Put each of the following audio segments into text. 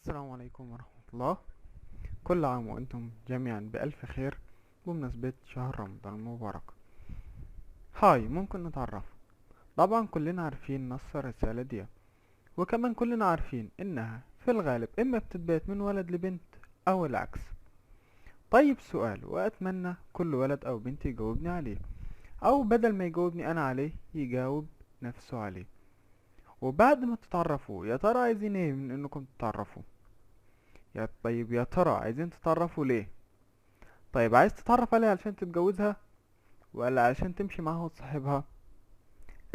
السلام عليكم ورحمة الله. كل عام وأنتم جميعا بألف خير بمناسبة شهر رمضان المبارك. هاي، ممكن نتعرف؟ طبعا كلنا عارفين نص الرسالة دي، وكمان كلنا عارفين انها في الغالب اما بتتبعت من ولد لبنت او العكس. طيب سؤال، واتمنى كل ولد او بنت يجاوبني عليه، او بدل ما يجاوبني انا عليه يجاوب نفسه عليه. وبعد ما تتعرفوا يا ترى عايزين ايه من انكم تتعرفوا؟ يا طيب يا ترى عايزين تتعرفوا ليه؟ طيب عايز تتعرف عليها علشان تتجوزها ولا علشان تمشي معاها وتصاحبها؟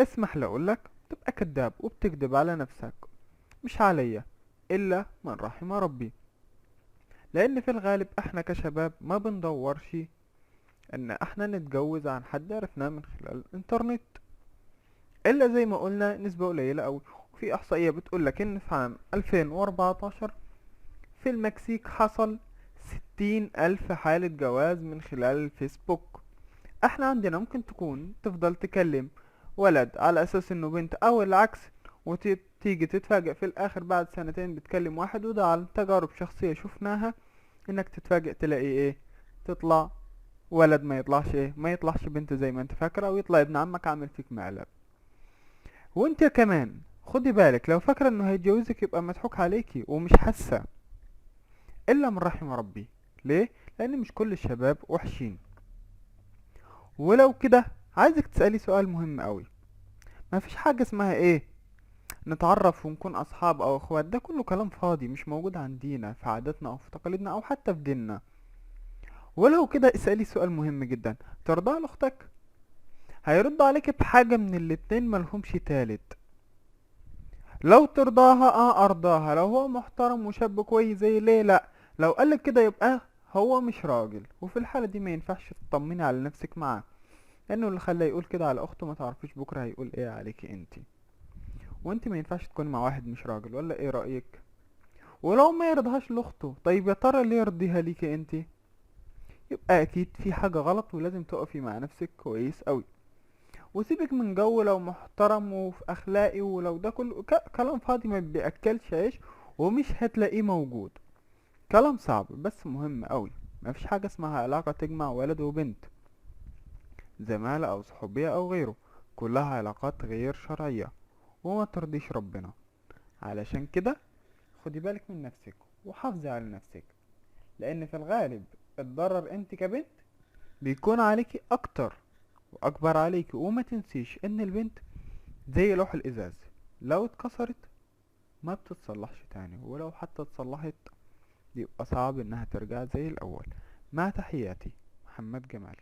اسمح لي اقولك تبقى كداب وبتكدب على نفسك، مش عليا الا من رحم ربي. لان في الغالب احنا كشباب ما بندورش ان احنا نتجوز عن حد عرفناه من خلال الانترنت، الا زي ما قلنا نسبة قليلة اوي. وفي احصائية بتقولك ان في عام 2014 في المكسيك حصل 60,000 حالة جواز من خلال الفيسبوك. احنا عندنا ممكن تكون تفضل تكلم ولد على اساس انه بنت او العكس، وتيجي تتفاجئ في الاخر بعد سنتين بتكلم واحد، وده عن تجارب شخصية شفناها، انك تتفاجئ تلاقي ايه؟ تطلع ولد ما يطلعش ايه، ما يطلعش بنت زي ما انت فاكرة، ويطلع ابن عمك عامل فيك مقلب. وانت كمان خدي بالك، لو فاكرة انه هيتجوزك يبقى مضحوك عليكي ومش حاسة، الا من رحم ربي. ليه؟ لان مش كل الشباب وحشين. ولو كده عايزك تسألي سؤال مهم قوي، ما فيش حاجة اسمها ايه نتعرف ونكون اصحاب او اخوات، ده كله كلام فاضي مش موجود عندنا في عاداتنا او في تقاليدنا او حتى في ديننا. ولو كده اسألي سؤال مهم جدا، ترضى لاختك؟ هيرد عليك بحاجة من الاتنين ملهمش تالت. لو ترضاها ارضاها، لو هو محترم وشاب كويس زي ليه لا، لو قالك كده يبقى هو مش راجل، وفي الحالة دي ما ينفعش تطمني على نفسك معاه، لانه اللي خلاه يقول كده على اخته ما تعرفيش بكرة هيقول ايه عليكي انتي، وانتي ما ينفعش تكوني مع واحد مش راجل، ولا ايه رأيك؟ ولو ما يرضهاش لاخته، طيب يا ترى ليه يرضيها ليكي انتي؟ يبقى اكيد في حاجة غلط، ولازم تقفي مع نفسك كويس قوي. وسيبك من جو لو محترم وفي اخلاقي ولو ده كله كلام فاضي ما بياكلش عيش ومش هتلاقيه موجود. كلام صعب بس مهم قوي. ما فيش حاجة اسمها علاقة تجمع ولد وبنت، زمالة او صحوبية او غيره، كلها علاقات غير شرعية وما ترضيش ربنا. علشان كده خدي بالك من نفسك وحافظي على نفسك، لان في الغالب الضرر انت كبنت بيكون عليكي اكتر واكبر عليكي. وما تنسيش ان البنت زي لوح الازاز، لو اتكسرت ما بتتصلحش تاني، ولو حتى اتصلحت يبقى صعب انها ترجع زي الاول. مع تحياتي، محمد جمال.